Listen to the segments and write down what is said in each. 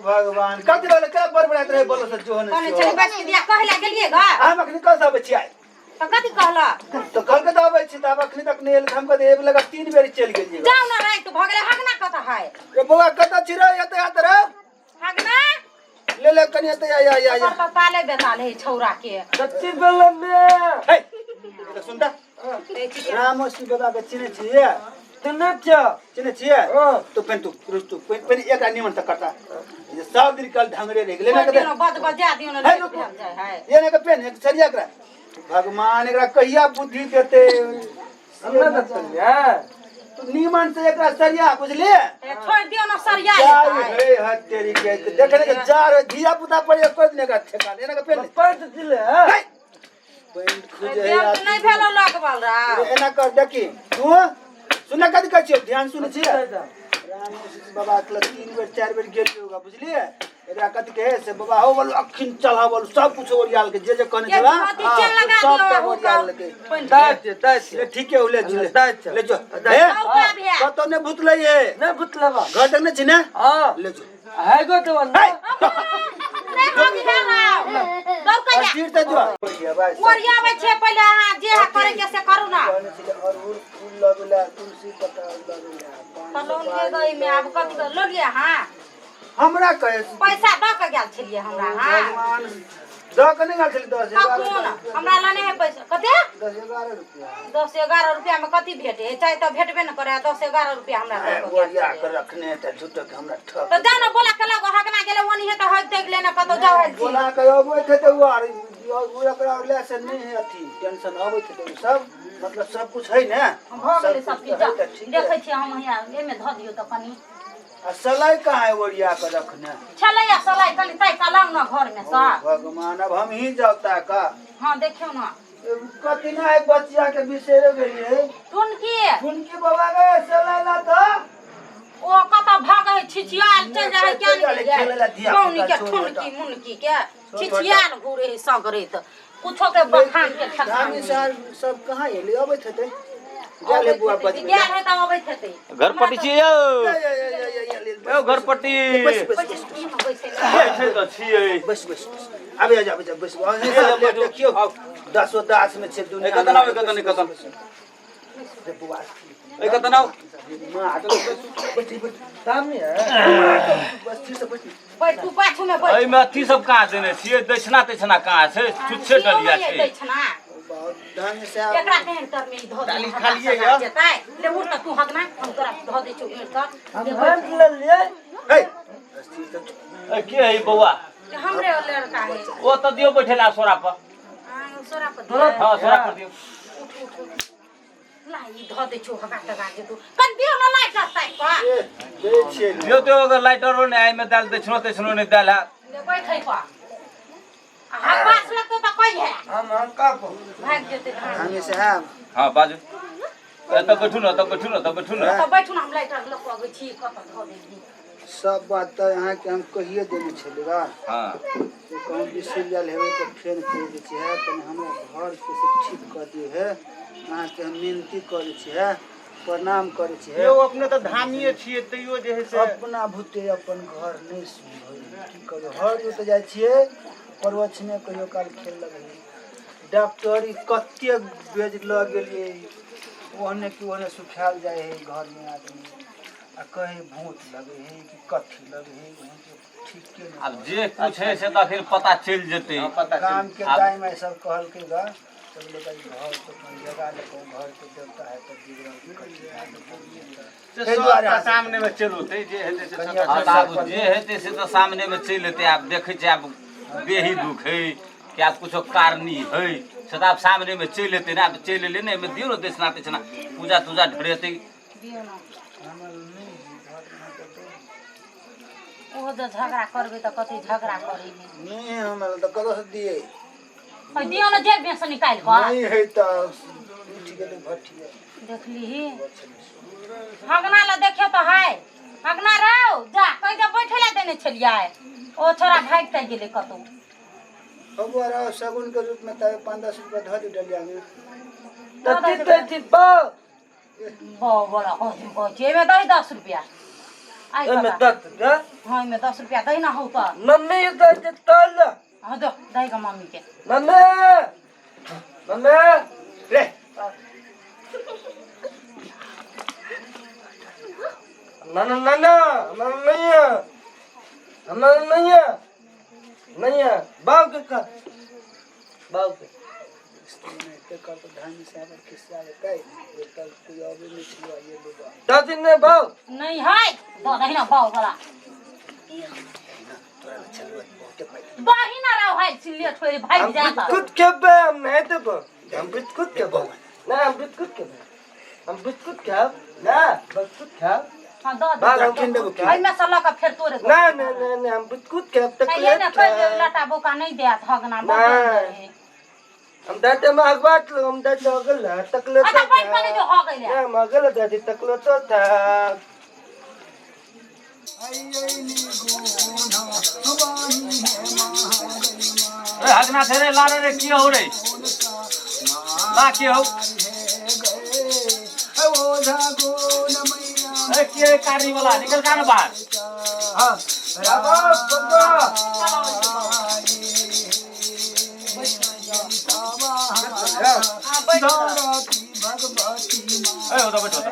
भगवान कथी बोले के बड़बड़ाइत रहे बोलो से जोहन कहने छली बस के दिया कहला गेलिए घर हम अखनी कल से अबै छियै तऽ कथी कहला तऽ कल के तऽ अबै छी तऽ आब अखनी तक नहि एल हम कहते एक लगा 3 बेर चलि गेलियै जाउ ना राति भऽ गेलै हगना कतऽ है रे बौआ कतऽ छी रे एतऽ आत रे हगना ले ले कनि एतऽ आ आ आ ओकर तऽ ताले बेताल है छौरा के कच्ची बेलन में हे एतऽ सुन तऽ राम शिव बाबा के चिन्है छियै चिन्है छियै चिन्है छियै हँ। तू पेन तू रुस तू पेन पेन एकरा निमन से करता जे सब दिन कल ढंगरे रहि गेलै ना छोड़ि कते दियौ ने, बज बजा दियौ ने है लेट रुकू। भेल जाइ है ये ने के पेन एक सरिया एकरा भगवान एकरा कहिया बुद्धि देते हमरा देतै ने तू निमन से एकरा सरिया बुझलिए ए, छोड़ि दियौ ने सरिया जाय लेतै। हे हद तेरी के देखने के जा रे धिया पुता पर एको दिन एकरा ठेका ने के पेन पैंट दिले है हे पेन खुजे है बेल्ट नहि भेलो लगबल रा एना कर देखी तू सुन कथी कहै छियौ ध्यान सुनै छियै राम बाबा के लग 3 बेर 4 बेर गेलियै होगा बुझलियै एकरा कथी कहे से बाबा हो बोलू अखिन चढ़ा बोलू सब कुछ ओरियाल के जे जे कहने ये छला अथी चेन लगा सब दियौ टा अहू ओरियाल के के पैंट दाइ छै दाइ छै ले ठीक है ले ले दाइ छै ले जो दाइ ए आउ का भैया कतौ ने भूतलै ये नहि भुतलेबा घर तक ने छी ने हँ ले जो है गो तो हे नहि हो गेल हौ दौड़ के जा तीर से जो ओरियाबै छियै पहिले अहाँ जे है करे के से करू ना कहने छलै अड़हुल फूल लगेला तुलसी पत्ता लगेला तऽ लोन ले गई में आब कथी कर लोलिए अहाँ हमरा कहे पैसा दऽ के गेल छलियै हमरा अहाँ भगवान दऽ के नहि गेल छलै 10 कखन 11 हमरा लने है पैसा कते 10 11 रुपया 10 11 रुपया में कथी भेटे है चाहे तऽ भेटबे ने करे 10 11 रुपया हमरा दऽ के गेल ओरिया छलै। के रखने तऽ झूठो के हमरा ठक तऽ जा ने बोला के लगो हगना गेलै ओनी है तऽ हग तग लेने कतौ जाओ है बोला के अबै थे तऽ ओ आर ओ एकरा ले से नहि है अथी टेंशन अबै थे तऽ ओ सब मतलब सब कुछ है ने भऽ गेलै सब कुछ किछु तऽ है तऽ ठीक देखै है छियै हम हियाँ एहिमे धऽ दियौ तऽ कनि आ सलाई कहाँ है ओरिया के रखने छलैया सलाई कनि ताकि कऽ लाउ ने घरमे सँ भगवान अब हम ही जाता का हँ देखियौ ने कथी ना है बच्चिया के बिसरे गेलिए टुनकी टुनकी बाबा गे सलाई ला तो ओ कतऽ भागै छिछियाल चलि जाइ है क्या चलि जाइ है, खेलै लए धिया पुता, कौनी के छोट ठुनकी मुनकी के छिछियाल घुरे है सगरे तऽ कुछो के बखान के ठेकान धामी साहब सब कहाँ एलै अबैत हेतै गेल हे बुआ बजबै गेल है तऽ अबैत हेतै घरपट्टी छियै यौ यौ घरपट्टी बस बस बस बैठे तऽ छियै बस बस आबे आबे आबे बस देखियौ दसो दास में छै दुनिया एक तनाव एक तन एक तन बुआ एक तनाव सामने है बस ठीक से बैठ बैठ तू पाछू में बैठ एहिमे अथी सब कहाँ देने छियै दक्षिणा तक्षिणा कहाँ छै छुच्छे डलिया छै दक्षिणा बहुत ढंग से आब एकरा केहन तर में धो दे डाली खालिए यऽ। जेतै ले उठ तऽ तू हकना हम तोरा धो दै छियौ ईंट तर हम हाथ ले लिए हे स्थिर से ए, के है बौआ हमरे लड़का है ओ तऽ दियौ बैठे ला सोरा पर हाँ, सोरा पर दियौ। हँ सोरा पर दियौ उठ उठ उठ ला ई धऽ दै छियौ हगा तगा जेतौ कन दियौ न लाइटर ताकि कऽ ए दै छियै ने। दियौ तऽ अगर लाइटरो नहि एहिमे देल दक्षिणो तक्षिणो नहि देल है ले बैठै पर आ हकबास लगतौ तऽ कहिहे हम का को भागि जेतै धान धामी साहब हँ बाजू एतऽ बैठू ने एतऽ बैठू ने एतऽ बैठू ने तऽ बैठू ने हम लाइटर लऽ कऽ अबै छी कतऽ धऽ देली सब बात तऽ अहाँके हम कहिए देने छलियै बा हँ जे कहूँ बिसरि गेल हेबै तऽ फेर कहि दै छी हे कनि हमरा घरके से ठीक कऽ दियौ हे अहाँके हम मिनती करै छी हे प्रणाम करै छी हे यौ अपने तऽ धामिए छियै तैयो जे है से अपना भूते अपन घर नहि सुनबै की करू हर जोत जाइ छियै पड़ोसमे कहियो काल खेल लगै डॉक्टरी कतेक बेज लऽ गेलियै ओहने कि ओहने सुखायल जाइ हइ घरमे आदमी आ कहे भूत लगे है कि कथी लगे है वहीं के ठीके नहीं आब जे कुछ है से तऽ अखन पता चलि जेतै गाम के आब- दाई माई सब कहलकै गा सब लोग घर के अपन जगह लेको घर के देवता है तऽ बिगड़ल कथी है से ताहि सब दुआरे तऽ सामने मे चलि औतै जे हेतै से कनिया सबटा हँ तऽ आब जे हेतै से तऽ सामनेमे चलि एतै आब देखै छियै आब देही दुख है कि आब कुछो कारणी है से तऽ आब सामनेमे चलि एतै ने आब चलि एलै ने एहिमे दियौ ने दक्षिणा तक्षिणा पूजा तूजा ढरेतै दियौ ने ओहो जे झगड़ा करबै तऽ कथी झगड़ा करै है नहीं हमरा तऽ कतऽ से दिए ओइ दियौ ने जेब में से निकालि कऽ नहीं है तऽ उठि गेलै भट्ठी देखलीही हगना लए देखियौ तऽ है हगना रौ जा कहि दे बैठे लए देने छलियै ओ छोरा भागि तागि गेलै कतौ बबुआ रहो शगुन के रूप में तब 5-10 रुपया धऽ दे डलिया में तती तती बा बड़ा कहै छै एहिमे दही 10 रुपया। आइ एहिमे कका 10 रुपया। हाँ, एहिमे 10 रुपया दही ना हौ तऽ। मम्मी दै छै तल। हाँ, दो दही का मम्मी के। Mummy, mummy. रे। ना ना ना ना, हमरा नहीं है, हमरा नहीं है, नहीं है। बाप के का बाप के। एते कर तऽ धामी साहब आर खिस्सा हेतै, तब कोइ अबै नहि छै, आइए लेबै। दादी ने बाप। नहीं है, दो दही ना बाव वाला। तोरा लग छलबै बहुते पाइ। दही ना रहो है, चिल्ले छोड़ी भाग हम जाता। बिस्कुट खेबै, हम नहीं देबो। हम बिस्कुट खेबै ना, हम बिस्कुट खेबै, हम बिस्कुट खाब ना, बिस्कुट खाब। हाँ, दो दे। बाप, हम केन देबो? बिस्कुट खाब। एहिमे से लऽ कऽ फेर तोरे। ना ना ना ना, हम बिस्कुट खाब ये चॉकलेट ने कहि देब खाब। लटा बोका नहीं देत हगना। नहीं। हम दादी में अगवाट लो, हम दादी अगल तकले। अच्छा, बैठ कने जो हो गइले। ना, हम अगल दादी तकले तो था। रे हगना छै रे, ला रे, रे की हो रे, ला की हो ए, की है कारी वाला, निकल का ना बाहर। बाबा, बाबा। हाँ, बैठ। ए हो त, बैठो त।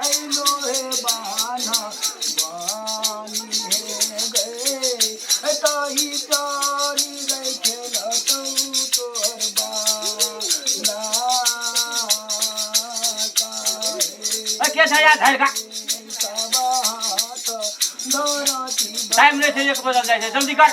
ए, के छ यार झाड़ का? टाइम नहीं छै, 1 बजल जाइ छै, जल्दी कर।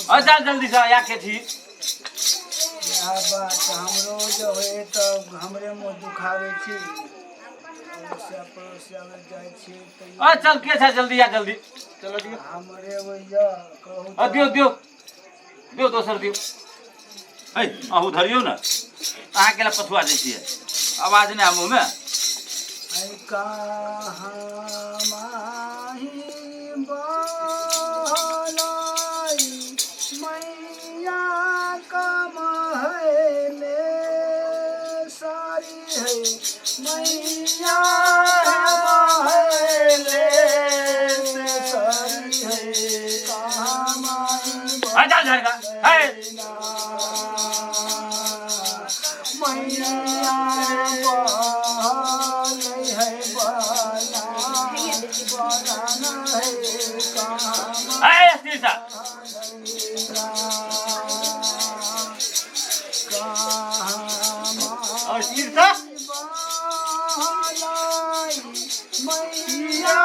अच्छा, जल्दी से या के छी। इएह बात हमरो जे होइ तऽ हमरे मुँह दुखाबै छी, अड़ोसिया पड़ोसिया जाइ छी तैयो। अ चल, के छ? जल्दी या, जल्दी। हमरे होइए कहू। अ दियौ, दियौ, दियौ, दोसर दियौ। है, अहूँ धरियौ ने, अहाँ केला पछुआ जाइ छियै? आवाज नहि आबू मुँहमे। कहाँ माही बहलाई मैया कमहले सारी है, मैया कमहले सारी है, कहाँ माही है, चल झाड़ का है। मैया बहलै है बला बलाना है कहाँ है, स्थिर छ। और स्थिर छ। मैया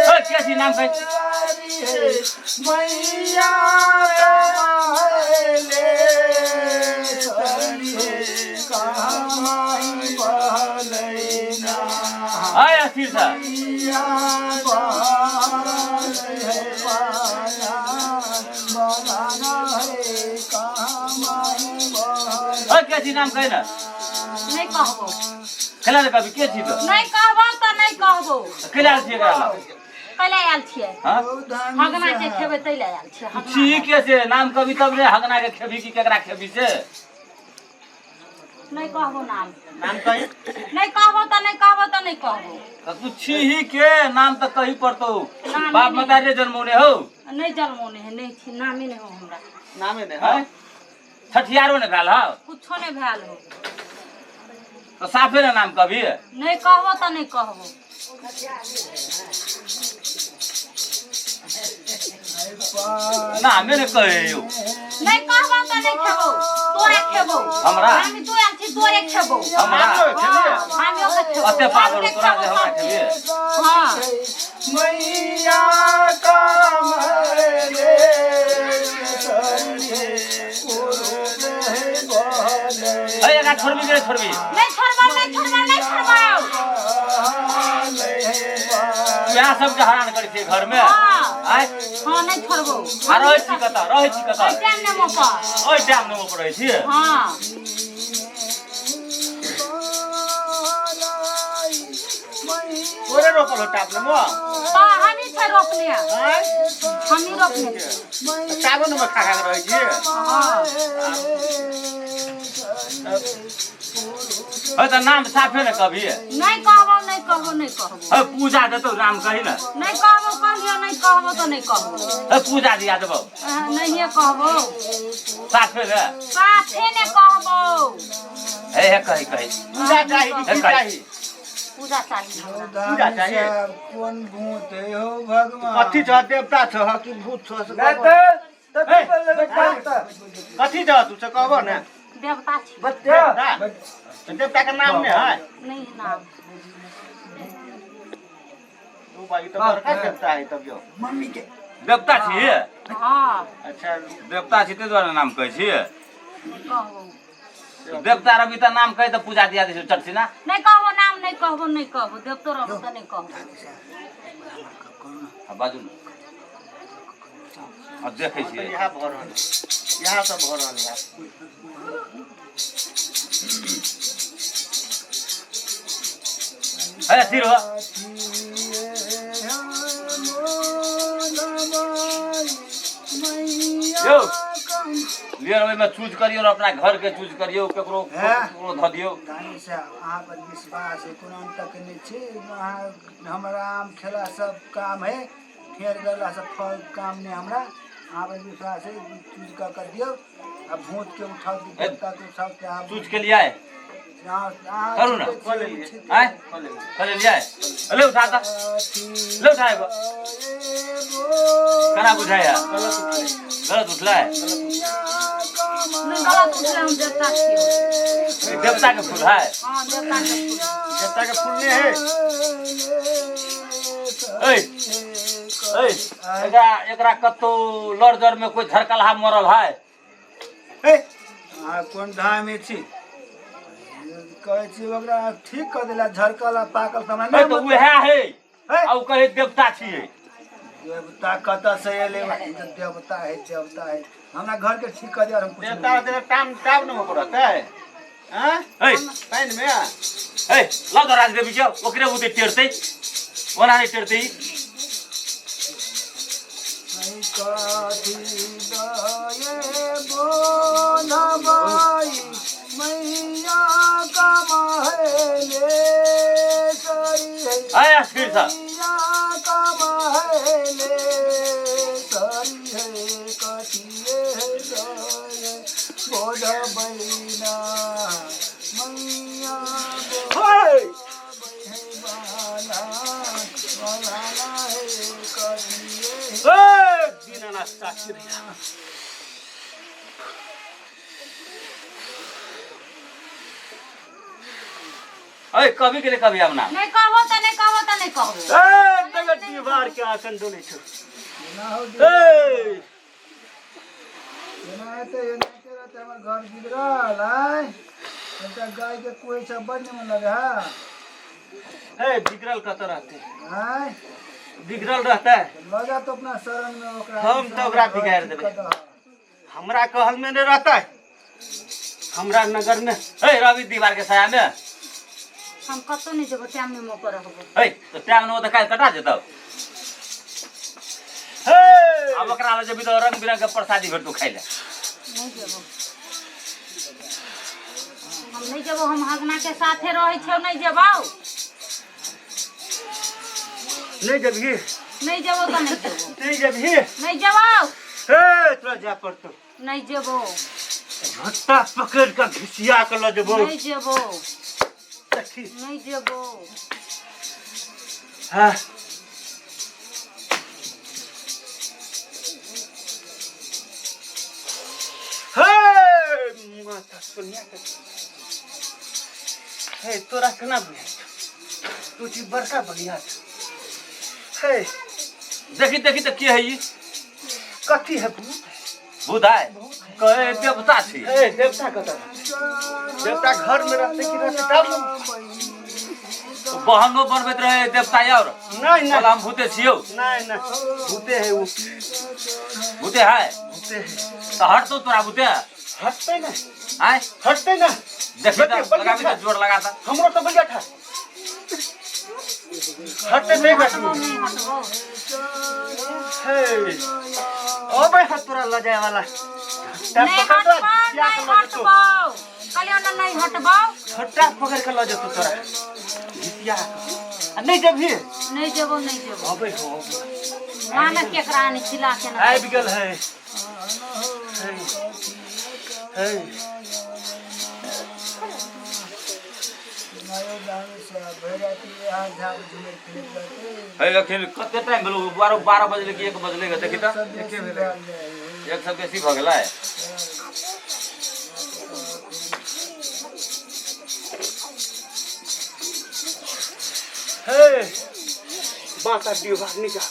ए, के छी? नाम कहि। मैया है, स्थिर छ। मैया है बलाना है कहाँ है, के छी? नाम कहि न। नहीं कहबो। केला रे कभी के छी तो? नहीं कहबो तऽ नहीं कहबो। केला छियै एकरा लग? कैला आयल छियै? हाँ? हगना के खेबै तै लए आयल छियै हगना। छी के से नाम कभी तब रे, हगना के खेबी की केकरा खेबी से? नहीं कहबो नाम। नाम कही। नहीं कहबो तऽ नहीं कहबो तऽ नहीं कहबो। तऽ तू छी ही के? नाम तऽ कही पड़तौ। नाम बाप नहीं। मतारी रे जन्मौने हौ? नहीं जन्मौने है, नहीं छी, नामे नहीं हो हमरा। नामे नहि हैं? छठियारो ने भेल हौ? कुछो नहीं भेल हो। तऽ साफे ने नाम कभी। नहीं कहबो तऽ नहीं कहबो। नामे ने कहे यौ। नहीं कहबो तऽ नहीं खेबो, तोरे खेबो। हमरा? हम तू आयल छी, तोरे खेबो। हमरा? हाँ, हम ओके खेबो। अते पागल हमके तोरा जे खेबो हमरा सब। खेबिए? हाँ। मैया कमले है, एकरा छोड़बी के नहि छोड़बी? नहीं छोड़बो, नहीं छोड़बो, नहीं छोड़बो। इएह सबके हरान करै छियै घरमे? हाँ। आँय? हाँ, नहीं छोड़बो। आ रहै छी कतऽ? रहै छी कतऽ? ओहि टाइम ने मौका। ओहि टाइम ने पर रहै छियै? हाँ। तोरे रोपल हो टाप ने मो हाँ हमही छै रोपने। आँय? हमही रोपने छियै। सावन में खा खा के रहै छियै। हाँ। है तऽ नाम साफे ने कभी। नहीं कहबो, नहीं कहबो, नहीं कहबो। है पूजा देतौ, नाम कही ने। नहीं कहबो, कहलियो नहीं कहबो तो नहीं कहबो। है पूजा दिया देबौ। नहिए कहबो। साफे ने। साफे ने कहबो। हे हे कही कही। पूजा चाही कि की चाही? पूजा चाही हमरा। पूजा चाहिए। कोन भूत है हो भगवान? कथी छ, देवता छ कि भूत छ से नहीं कहबो। तो तू पहले बता। कथी छ तू से कहबो ने। देवता छी। बता। देवता? तो देवता के नाम ने है? नहीं नाम। ओ भाई तो बड़का देवता है तब जो। मम्मी के देवता छियै? हाँ। अच्छा। देवता छी ताहि दुआरे नाम कहै छियै। नहीं कहबो। देवता रवि तऽ नाम कही तऽ पूजा दिया दै छै चटसिना। नहीं कहबो नाम, नहीं कहबो, नहीं कहबो। देवतो रहबो तऽ नहीं कहबो। हाँ, बाजू ने। हाँ, देखै तो छियै। यहाँ भऽ रहल है, यहाँ सब भऽ रहल है। है स्थिर हो। यौ लिअ, ओहिमे चूज करियौ ने, अपना घरके चूज करियौ, केकरो हैं? केकरो धऽ दियौ। दानी साहब, अहाँ पर विश्वास है, कोनो अंतक नहीं छी। अहाँ हमरा आम खेला सब काम है, फेर गेला सब फल काम नहीं। हमरा अहाँ पर विश्वास है, चूज कऽ के दियौ आ भूत के उठाउ, देवता के उठाउ के अहाँ। चूज के लिए आए। अहाँ करू ना। ठीके छियै, ठीके। आँय, कऽ लेलियै? ले उठा तऽ, ले उठा एगो। केना बुझाइया? गलत उठलै। नहीं गलत उठले, हम देवता छियै। ई देवता के फूल है? हाँ, देवता के फूल। देवता के फूल नहीं है। ऐ ऐ, एकरा एकरा कतौ लड़ जड़ में कोई झरकलहा मरल है? हे, अहाँ कोन धामे छी? कहै छी ओकरा ठीक कऽ देला, झरकल आ पाकल तऽ हमरा ऐ नहि तऽ उएह है। है। आ उ कहै देवता छियै। देवता कतऽ से एलै? ई तऽ देवता है, देवता है। हमरा घर के ठीक कऽ दिअ, हम कुछ देवता रहतै टाम टाब ने पड़तै। आँय? ऐ। पानि मे। ऐ लऽ दऽ राजदेवी के, ओकरे बुते टेरतै, ओना नहि टेरतै ई। कथी दये बोलबै मैया कमहले सरी है। ऐ अस्थिर छ। मैया कमहले सरी है, कथिए दये बोलबै ना मैया बोलबै है बाला बाला है कथिए। दीनानाथ साक्षी रहिया। ऐ कभी के लिए कभी आब ना। नहीं कहबो तऽ नहीं कहबो तऽ नहीं कहबो। ए तगर दीवार के आसन डोलै छौ। एना हो। ए। एना हेतै, एनाहिते रहतै हमर घर बिगड़ल। आँय, एकटा गाय के कोइ छै, बड़ निमन लगे है। ए बिगड़ल कतऽ रहतै? आँय? बिगड़ल रहतै? लऽ जा तो अपना शरण में ओकरा। हम तऽ ओकरा बिगाड़ि देबै। ठीक कऽ दहऽ। हमरा कहल में नहि रहतै, हमरा नगर में। ऐ रवि दीवार के साया में। हम कतौ नहीं जेबो, टाइम नहीं मौका रहबो। ऐ तऽ टाइम नहि तऽ काल्हि कटा जेतौ। हे। आब ओकरा लग जेबही तऽ रंग बिरंग के प्रसादी भेटतौ खाइ लए। नहीं जेबो, हम नहीं जेबो। हम हगना के साथे रहै छियौ, नहीं जेबौ। नहीं जेबही? नहीं जेबो तऽ नहीं जेबो। नहीं जेबही? नहीं जेबौ। हे तोरा जाय पड़तौ। नहीं जेबो। झट्टा पकड़ के घिसिया के लऽ जेबौ। नहीं जेबो। देखी। नहीं जेबो। हाँ। हे माता सोनिया के, हे तोरा केना बुझाइ छौ? तू छी बड़का बलिया छौ। हे। देखी देखी तऽ के है ई? कथी है? भूत? भूत है, कहे देवता छी। हे देवता कतऽ रहतै? देवता घर में रहतै कि रहतै तब ने? बहनो बनबैत रहे देवता और नहीं नहीं। बोला हम भूते छियौ। नहीं नहीं, भूते है वो। भूते है। भूते है। तऽ हटतौ तोरा भूते? हटतै ना। आँय? हटतै ना। देखी तऽ बलिया लगाबी तऽ छै। जोर लगा तऽ। हमरो तऽ बलिया था। हटते नहीं हटबो नहीं हटबो। हे अबे हाथ तोरा ल जाए वाला। नहीं हटबो नहीं हटबो, कहलियो ना नहीं हटबो। छोटा पकड़ के ल जेतौ तोरा घिसिया आ नहीं जेबही? नहीं जेबो नहीं जेबो। अबे हो माने केकरा आनी खिला के ना आबि गेल है। हे है अखन कते टाइम भेलो? 12 बजले कि 1 बजले? देखी तऽ एक से बेसी भऽ गेलै। हे बाँका डिब्बा निकाल।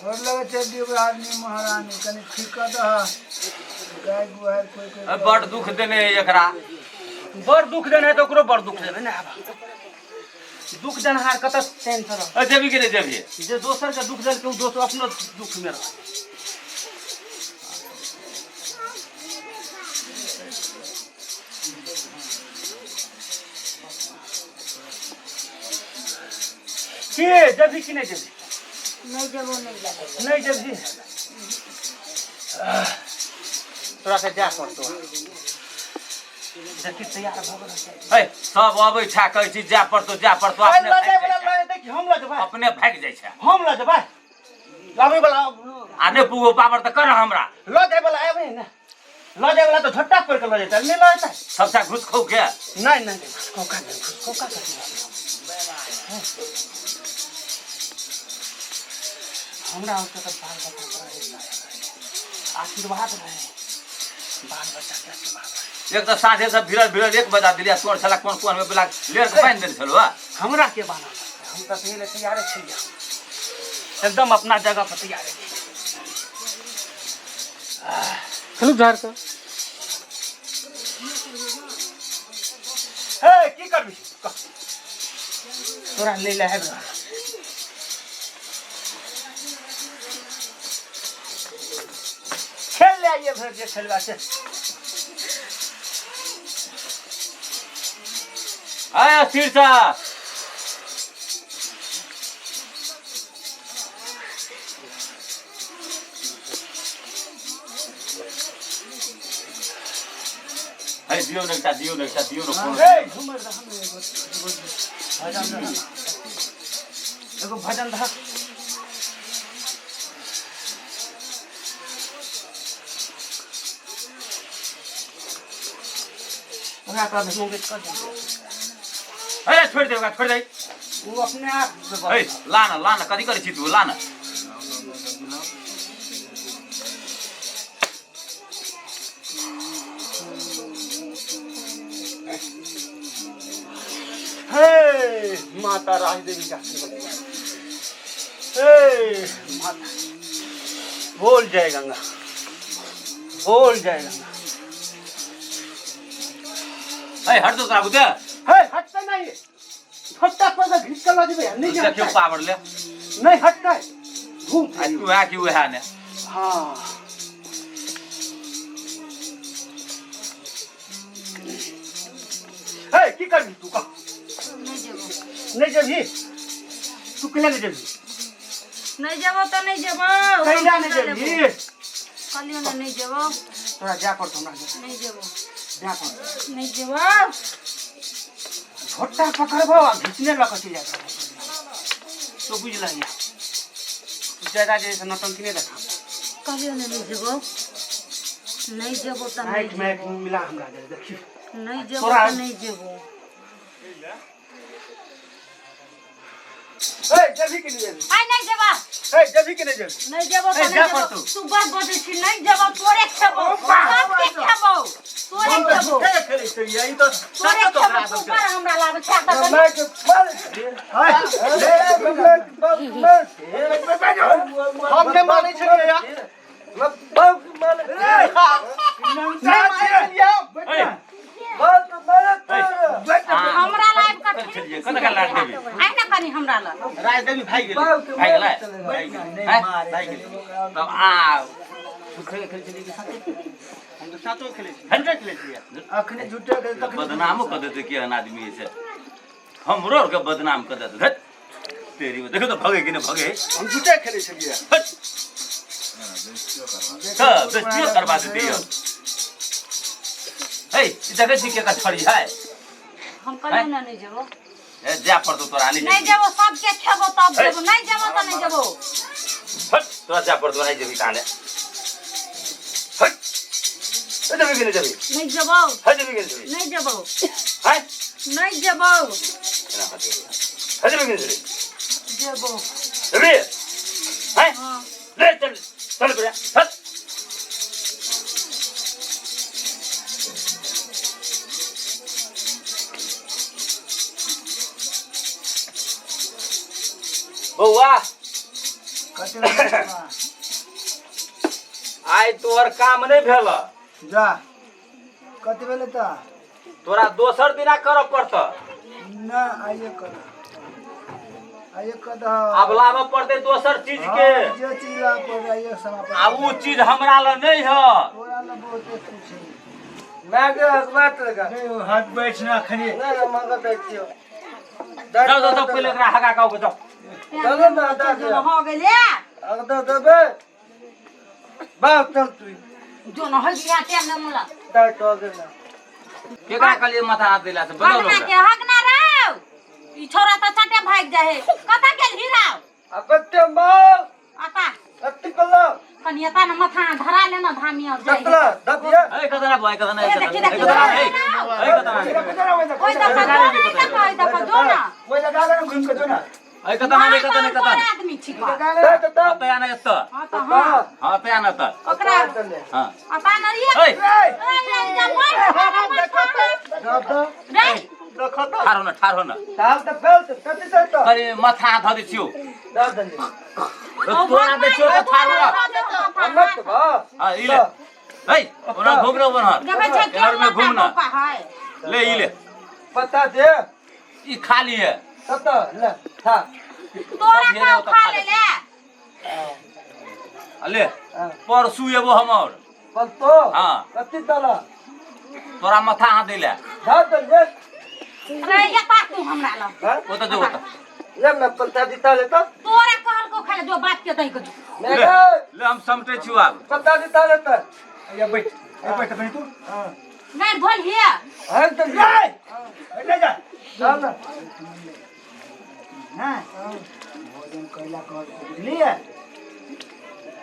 घर लगे छै डिब्बा आदमी महारानी कनि ठीक कऽ दह गाय गुहार कोइ कोइ। बड़ दुख देने है एकरा। बड़ दुख देने है तऽ ओकरो बड़ दुख देबै ने। आब दुख देनहार कतऽ चैन से रह? जेबी कि नहि जेबही? जे दोसर के दुख देलकै ओ दोसर अपनो दुख में रह। के जेबही कि नहि जेबही? नहीं जेबो नहीं जेबो। नहीं जेबही? तोरा से जा पड़तो। देखी तैयार भऽ गेल। है सब अबै छै कहै छी जाय पड़तो जाय पड़तो, अपने लऽ जाय भागि वाला जाइ छै। लऽ जेतै कि हम लऽ जेबै? अपने भागि जाइ छै। हम लऽ जेबै आबै वाला। आ नहि पुगो पावर तऽ कर हमरा। लऽ जाय वाला आबै ने, लऽ जाय वाला तऽ झट्टा पड़ि कऽ लऽ जेतै, नहि लऽ जेतै। सबटा घुस खौ के? नहीं नहीं नहीं, घुसखौका नहि, घुसखौका कथी? हमरा ओतऽ तऽ बाल बच्चा पर आशीर्वाद रहे, बाल बच्चा के आशीर्वाद रहे। एक तऽ साँझे से भिड़ल भिड़ल 1 बजा दिलियै, तोर छला कोन कोन मे बेला लेर के बान्हि देने छलौ। हमरा के बान्हल? हम तऽ पहिले तैयारे छलियै, एकदम अपना जगह पर तैयारे छी। खेलू झाड़ के। हे की करबी? कह। तोरा ले ले आबि रहल। खेल ले आइए भरि जे खेलबा से। अय शीर्षा है, दियौ ने एकटा, दियौ ने एकटा, दियौ ने कोनो। हे झुमर दह ने एगो, एगो भजन दह, एगो भजन दह। ओकरा तऽ अभी कर दे। अरे छोड़ि दे ओकरा, छोड़ि दे। ओ अपने आप। है ला न, ला न, कथी करै छी तू? ला न। हे माता राज देवी का आशीर्वाद। हे माता बोल जय गंगा, बोल जय गंगा। है हट दो तोरा बुते। हे हटते नहीं, हटता पर तो घिस कर ला देबे नहीं। देखियौ हटता पावर ले। नहीं हटता है भूत। आ तू है कि उएह ने? हाँ हे की करबी तू कह? नहीं जेबो। नहीं जेबही? तू कैला नहीं जेबही? नहीं जेबो तऽ नहीं जेबो। कैला नहीं जेबही? कहलियो ना नहीं जेबो। तोरा जा पड़तो हमरा। नहीं जेबो। जा पड़तो। नहीं जेबो। झोटा पकड़बो आ घिचने लऽ कऽ चलि जायत। तो बुझि लही, तू ज्यादा जे से नौटंकी नहि देखा। कहलियो ना नहीं जेबो, नहीं जेबो तऽ नहीं आँखि में जेबो। मिला हमरा दे देखी। नहीं जेबो तोरा- तऽ नहीं जेबो। ए जेबही कि नहि जेबही? आइ नहीं जेबो। ए जेबही कि नहि जेबही? नहीं जेबो ए, तऽ जा नहीं जेबो। पड़तौ। तू बड़ बजै छी। नहीं जेबो, तोरे खेबो, सबके खेबो, तोरे खेबो। के खेलै छलियै ई तऽ? तोरे सत्य खेबो। तू बड़ हमरा लाबै छै तऽ कनि। हम नहि मानै छलियै यार। नहि मानै छलियै। हमरा लाइब कऽ छलियै कतऽ काल लाग देबी? आइ ने कनि हमरा लग। राजदेवी भागि गेलै। भागि गेलै? नहि हैं? मारे। भागि गेलै। तब आ खेलै छलियै कि साथे? हम तऽ सातो खेलै छियै, झूठे खेलै छियै। अखने झूठे के तखने बदनामो कऽ देतै केहन आदमी छै। हमरो आरके बदनाम कर देत। धत तेरी, देखो तो भगे कि नहीं भगे। हम झूठे खेलै छलियै। हट, तऽ बेइज्जतियो करबा देती यौ। हे, ई देखै छी केकर छड़ी है? हम कहलियै ने नहि जेबो। ए, जाय पड़तौ तोरा। नहीं नहीं जेबो, सबके खेबो तब जेबो। नहीं जेबो तऽ नहीं जेबो। हट, तोरा जाय पड़तौ, नहीं जेबी कहाँ। हट, ए, जेबी कि नहीं जेबी? नहीं जेबो। है, जेबी कि नहीं जेबी? नहीं जेबो। है। नहीं जेबो। केना हट जेबी? है, जेबी कि नहीं जेबी? जेबो। जेबी है? हाँ। ले चल, चल बढ़िया, चल। बौआ। कते बा? आइ तोहर काम नहि भेल। जा, कते भेलै तऽ? तोरा दोसर दिना करऽ पड़त। ना, आइए कर, आइए कर दह। आब लाबऽ पड़तै दोसर चीज के। हाँ, जे चीज ला पड़े आइए समाप्त। आ उ चीज हमरा लग नहि है। तोरा लग बहुते कुछ है। मैं के हकबात लगा। हाथ बैठना खनी। ना ना, मगा बैठियो। जाओ जाओ जाओ, पहिले एकरा हगा के जाओ। चलो ना, दा दे। हो गेलै। अगदा देबे बाप, चल तू। जो न होइ बिया टाइम न मुला। दा तो गेला। केकरा कहलियै माथा हाथ देला से बदल। हगना के हगना रौ, ई छोरा तऽ चटे भागि जाइ है। कतऽ गेल हीराव? आ कते माल। आता। कते कला। कनि एता न, माथा धरा ले न, धामी और जाइ। कतला दबिया। ए कतना भाई, कतना? ए, देखी, देखी। ए कतना? ओइ दफा जो न, ओइ दफा, ओइ दफा जो न। ओइ लगा ले, घुमि के जो ना। ए कतना रे, कतना कतना? आदमी छी का? दा दा दा। एतऽ आना, एतऽ। हाँ तऽ हाँ। हाँ, एतऽ आना तऽ। ओकरा हाँ। आता न रे। ए। ए, ए, जा बैठ, बैठ, दा दा। रे। देखो तो। ठाढ़ हो न, ठाढ़ हो न। ताल त फेल त कते त त। अरे, माथा हाथ धऽ दै छियौ। दा दले। तोरा दै छियौ तऽ ठाढ़ हो। मत बा। हाँ, ई ले। ए, ओना घूम न ओनहर। देखै छै एनहर में घूम न। है। ले, ई ले। पता दे। ई खाली है। कत ले खा। तोरा का खा ले ले। आ ले। परसू एबो हम और। पल तो। हाँ। कते तला? तोरा माथा हाथ दै ले। दा दले। रे, ये ता तू हमरा लग। हां। ओतऽ जो, ओतऽ। ले मैं पलता दिता ले तो। तोरा कहल को खाले जो बात के तई को जो। मैं ले ले, हम समटै छियौ आब। पता दिता ले त। या बैठ, या बैठ बनी तू। हां। नहीं धोल हिया। हां त ले जा। चल ना। ना भोजन कैला कर, बुझलियै?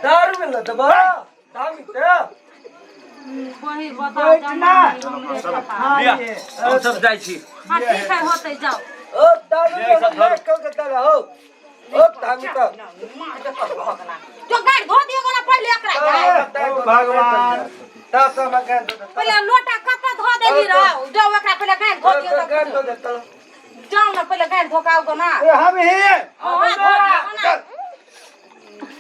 दारू में ल दबा दामी ते। वही बताओ। बैठ ना। हाँ। लिअ। ये। हम सब जाइ छी। हाँ, ठीक है, होते जाओ। ओ दारू ले, सब में कलकत्ता हो ओ दामी त। जो गाड़ धो दियो ना पहले एकरा गाड़। ओ भगवान। ता सब गान दो। पहले लोटा कत धो देली रहो, जाओ एकरा पहले गाड़ धो दियो। गान दो तो दे जाओ ना, पहले गाड़ धो के आओ ना। ए, हम ही। हाँ, धो दियो ना।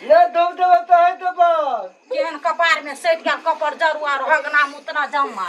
ले दो दो तो है तो बस। केहन कपार में सटि गेल कपर जरुआ हगना मुतना जमा।